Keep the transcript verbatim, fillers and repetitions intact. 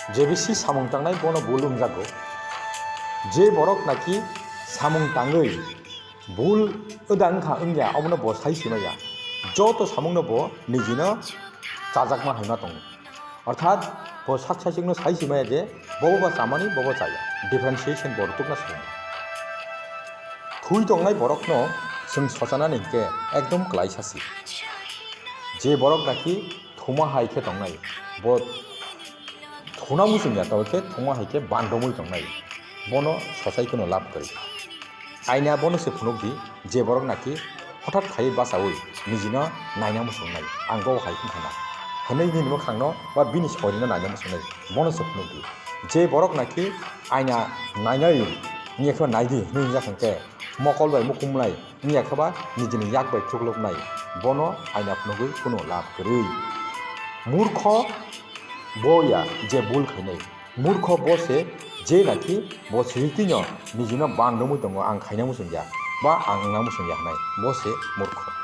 Je bisi samung tangnai bono bul wngjago. Je borok naki samung tangwi bul wda wngkha wngya, obono bo sai simaya. Joto samungno bo nijino chajakma hai ma tongo. Orthat bo sak saichungno sai simaya je bobo ba chamani, bobo chaya. Differentiation bo rwtukna swngo. Thui tongnai borokno chwng sochanani hinkhe ekdom klaisa si. Je borok naki thuma hai khe tongnai, bo thuna muchungya, tabo khe thuma hai khe bandromwi tongnai, bono sochai kheno lab kwrwi. Aina bono se phunukdi, je borok naki hothat khaiwi bachaui nijino naina muchungnai, ang bo hai wngkha na hwnwi nini mwkhangno ba bini soirino naina muchungnai, bono se phunukdi. Je borok naki aina nainai wngya khe naidi hwnwi wngya khe mokol bai mukumlai wngya khe ba nijini yak bai thukluknai, bono aina phunugwi kuno lab kwrwi. Murkho bo ya je bul khainai. Murkho bo se je naki bo sritino nijino bandromwi tongo, ang khaina muchungya ba ang wngna muchungya hwnai, bo se murkho.